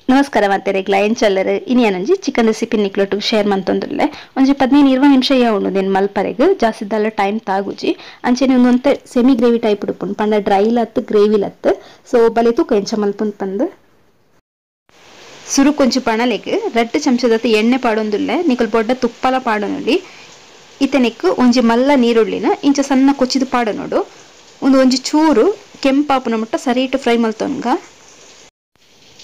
ನಮಸ್ಕಾರ ಮಾತೆರೆಗ್ಲ ಎಂಚಲ್ಲರು ಇನಿಯನಂಜಿ chicken recipe ನಿಕ್ಲೊಟ್ಟು share ಮಂತೊಂದುಲ್ಲೆ ಒಂಜಿ 15-20 ನಿಮಿಷ ಯಾವುಂಡು then ಮಲ್ಪರೆಗ್ ಜಾಸ್ತಿ ದಾಲ ಟೈಮ್ ತಾಗುಜಿ ಅಂಚನೆ ಒಂದೊಂತೆ semi gravy type ಉಡುಪುಂಡು ಪಂಡ ಡ್ರೈ ಲತ್ತು ಗ್ರೇವಿ ಲತ್ತು ಸೋ ಬಲೆ ತೂಕ ಎಂಚ ಮಲ್ಪುಂಡು ಪಂದ್ ಸುರು ಕೊಂಚ ಪಣಲೆಗ್ ರಡ್ಡ್ ಚಮಚದತ್ ಎಣ್ಣೆ ಪಾಡೊಂದುಲ್ಲೆ ನಿಕಲ್ ಬೊಡ್ಡ ತುಪ್ಪಲ ಪಾಡೊನೊಲಿ ಇತನೆಕ್ ಒಂಜಿ ಮಲ್ಲ ನೀರುಳ್ಳಿನ ಇಂಚ ಸಣ್ಣ ಕೊಚ್ಚಿದು ಪಾಡೊನೊಡು ಒಂದು ಒಂಜಿ ಚೂರು ಕೆಂಪಾಪುನ ಮುಟ್ಟ ಸರಿಟ್ ಫ್ರೈ ಮಲ್ತೊನ್ಗ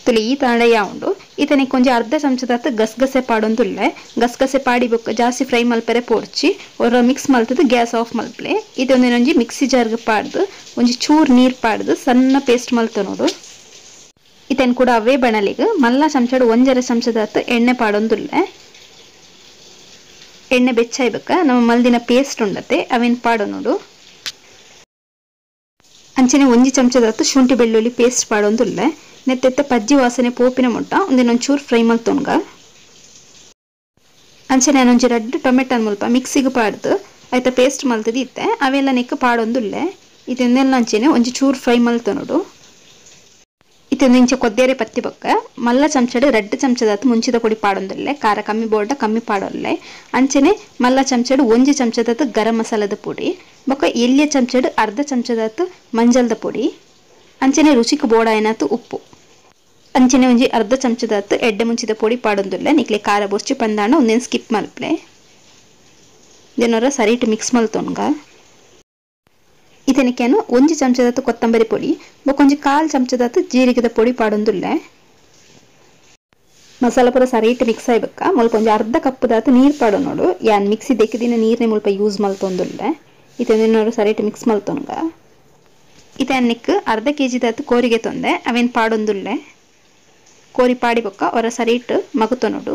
ತುಲಿ ಈ ತಾಂಡೆಯ ಉಂಡು ಇತನೆ ಕೊಂಚ ಅರ್ಧ ಚಮಚದಾತ್ ಗಸಗಸೆ ಪಾಡೊಂದುಲ್ಲೆ ಗಸಗಸೆ ಪಾಡಿ ಬೊಕ್ಕ ಜಾಸ್ತಿ ಫ್ರೈ ಮಲ್ಪೆರೆ ಪೋರ್ಚಿ ಒರ ಮಿಕ್ಸ್ ಮಲ್ತದು ಗ್ಯಾಸ್ ಆಫ್ ಮಲ್ಪಲೆ ಇದೊಂದಿನೊಂಜಿ ಮಿಕ್ಸಿ ಜಾರ್ಗ್ ಪಾಡ್ದು ಒಂಜಿ ಚೂರು ನೀರು ಪಾಡ್ದು ಸಣ್ಣ ಪೇಸ್ಟ್ ಮಲ್ತೊನೊಡು ಇತನ್ ಕೂಡ ಅವೇ ಬಣಲಿಗ್ ಮಲ್ಲ ಚಮಚಡ್ 1.5 ಚಮಚದಾತ್ ಎಣ್ಣೆ ಪಾಡೊಂದುಲ್ಲೆ ಎಣ್ಣೆ ಬೆಚ್ಚಾಯ್ಬಕ್ಕ ನಮ್ಮ ಮಲ್ದಿನ ಪೇಸ್ಟ್ ಉಂಡತೆ ಅವೇನ್ ಪಾಡೊನೊಡು ಅಂಚನೆ ಒಂಜಿ ಚಮಚದಾತ್ ಶುಂಠಿ ಬೆಳ್ಳುಳ್ಳಿ ಪೇಸ್ಟ್ ಪಾಡೊಂದುಲ್ಲೆ ನೆತ್ತೆತ್ತ ಪಜ್ಜಿ ವಾಸನೆ ಪೋಪಿನ ಮುಟ್ಟ ಒಂದಿನೊಂಚೂರು ಫ್ರೈ ಮಲ್ತೊನ್ಗ ಅಂಚನೆ ಒಂಜಿ ರಡ್ಡ್ ಟೊಮೆಟೊ ಮುಲ್ಪ ಮಿಕ್ಸಿಗೆ ಪಾಡ್ದು ಐತ ಪೇಸ್ಟ್ ಮಲ್ತದು ಇತ್ತೆ ಅವೆಲ್ಲ ನೆಕ್ ಪಾಡೊಂದುಲ್ಲೆ ಇದನ್ನೆಲ್ಲ ಅಂಚನೆ ಒಂಜಿ ಚೂರು ಫ್ರೈ ಮಲ್ತೊನೊಡು ಇತ್ತೊಂದು ಇಂಚ ಕೊದ್ದೇರೆ ಪತ್ತಿ ಬೊಕ್ಕ ಮಲ್ಲ ಚಮಚಡ್ ರಡ್ಡ್ ಚಮಚದಾತ್ ಮುಂಚಿದ ಪೊಡಿ ಪಾಡೊಂದುಲ್ಲೆ ಖಾರ ಕಮ್ಮಿ ಬೋರ್ಡ ಕಮ್ಮಿ ಪಾಡೊಲ್ಲೆ ಅಂಚನೆ ಮಲ್ಲ ಚಮಚಡ್ ಒಂಜಿ ಚಮಚದಾತ್ ಗರಂ ಮಸಾಲದ ಪೊಡಿ ಬೊಕ್ಕ ಎಲ್ಯ ಚಮಚಡ್ ಅರ್ಧ ಚಮಚದಾತ್ ಮಂಜಲ್ದ ಪೊಡಿ ಅಂಚನೆ ರುಚಿಕ್ ಬೋಡಾಯಿನಾತ್ ಉಪ್ಪು ಅಂಚನೆ ಒಂಜಿ ಅರ್ಧ ಚಮಚದಾತ್ ಎಡ್ಡೆ ಮುಂಚಿದ ಪೊಡಿ ಪಾಡೊಂದುಲ್ಲೆ ನಿಕ್ಲೆ ಖಾರ ಬೊರ್ಚಿ ಪಂದಾಂಡ ಒಂದೆನ್ ಸ್ಕಿಪ್ ಮಲ್ಪಲೆ ಇದನ್ನೊರ ಸರಿಟ್ ಮಿಕ್ಸ್ ಮಲ್ತೊನ್ಗ ಇತನಿಕೇನು ಒಂಜಿ ಚಮಚದಾತ್ ಕೊತ್ತಂಬರಿ ಪೊಡಿ ಬೊಕ್ಕ ಒಂಜಿ ಕಾಲ್ ಚಮಚದಾತ್ ಜೀರಿಗೆದ ಪೊಡಿ ಪಾಡೊಂದುಲ್ಲೆ ಮಸಾಲ ಪೂರ ಸರಿಟ್ ಮಿಕ್ಸ್ ಆಯ್ಬಕ್ಕ ಮುಲ್ಪ ಒಂಜಿ ಅರ್ಧ ಕಪ್ಪುದಾತ್ ನೀರು ಪಾಡೊನೊಡು ಯಾನ್ ಮಿಕ್ಸಿ ದೆಕ್ಕಿದಿನ ನೀರ್ನೆ ಮುಲ್ಪ ಯೂಸ್ ಮಲ್ತೊಂದುಲ್ಲೆ ಇದನ್ನೊರ ಸರಿಟ್ ಮಿಕ್ಸ್ ಮಲ್ತೊನ್ಗ ಇತನಿಕ್ ಅರ್ಧ ಕೆಜಿದಾತ್ ಕೋರಿಗೆ ತೊಂದೆ ಅವೇನ್ ಪಾಡೊಂದುಲ್ಲೆ ಕೋರಿ ಪಾಡಿ ಬೊಕ್ಕ ಒರ ಸರಿಟ್ ಮಗುತೊನೊಡು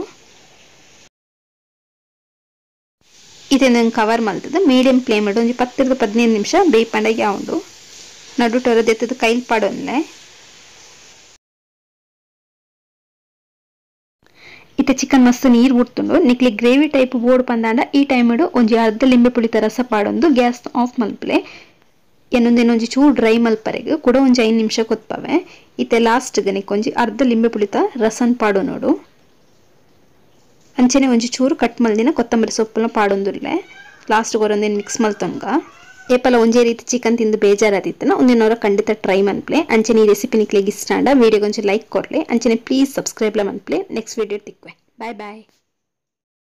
ಇದನ್ನ ಕವರ್ ಮಲ್ತದ ಮೀಡಿಯಂ ಫ್ಲೇಮ್ ಒಂಜಿ 10-15 ನಿಮಿಷ ಬೇಯ್ಪಂಡ ಉಂಡು ನಡುಟೊರ ದೆತ್ತದ ಕೈಲ್ ಪಾಡೊನ್ಲೆ ಇತ್ತೆ ಚಿಕನ್ ಮಸ್ತ್ ನೀರು ಬುಡ್ತುಂಡು ನಿಕ್ಲೆ ಗ್ರೇವಿ ಟೈಪ್ ಬೋಡು ಪಂದಾಂಡ ಈ ಟೈಮ್ ಒಂಜಿ ಅರ್ಧ ಲಿಂಬೆ ಪುಳಿತ ರಸ ಪಾಡೊಂದು ಗ್ಯಾಸ್ ಆಫ್ ಮಲ್ಪಲೆ ಎನ್ನೊಂದೇನೊಂಜಿ ಚೂರು ಡ್ರೈ ಮಲ್ಪರೆಗ್ ಕೂಡ ಒಂಜಿ 5 ನಿಮಿಷ ಕೊತ್ಪವೆ ಇತ್ತೆ ಲಾಸ್ಟ್ ನಿಕ್ ಒಂಜಿ ಅರ್ಧ ಲಿಂಬೆ ಪುಳಿತ ರಸನ್ ಪಾಡೊನೊಡು ಅಂಚನೆ ಒಂಜಿ ಚೂರು ಕಟ್ ಮಲ್ದಿನ ಕೊತ್ತಂಬರಿ ಸೊಪ್ಪುನ ಪಾಡೊಂದುಲ್ಲೆ ಲಾಸ್ಟ್ ಒಂದೇನು ಮಿಕ್ಸ್ ಮಲ್ತೊನ್ಗ ಏಪಲ ಒಂಜೇ ರೀತಿ ಚಿಕನ್ ತಿಂದು ಬೇಜಾರಾದಿತ್ತನ ಒಂದಿನೊರ ಖಂಡಿತ ಟ್ರೈ ಮನ್ಪ್ಲೆ ಅಂಚನೆ ಈ ರೆಸಿಪಿ ನಿಕ್ಲೆಗ್ ಇಷ್ಟ ಆಂಡ ವಿಡಿಯೋಗೆ ಒಂಜಿ ಲೈಕ್ ಕೊರ್ಲೆ ಅಂಚನೆ ಪ್ಲೀಸ್ ಸಬ್ಸ್ಕ್ರೈಬ್ ಲ ಮನ್ಪ್ಲೆ ನೆಕ್ಸ್ಟ್ ವಿಡಿಯೋ ತಿಕ್ವೆ ಬಾಯ್ ಬಾಯ್.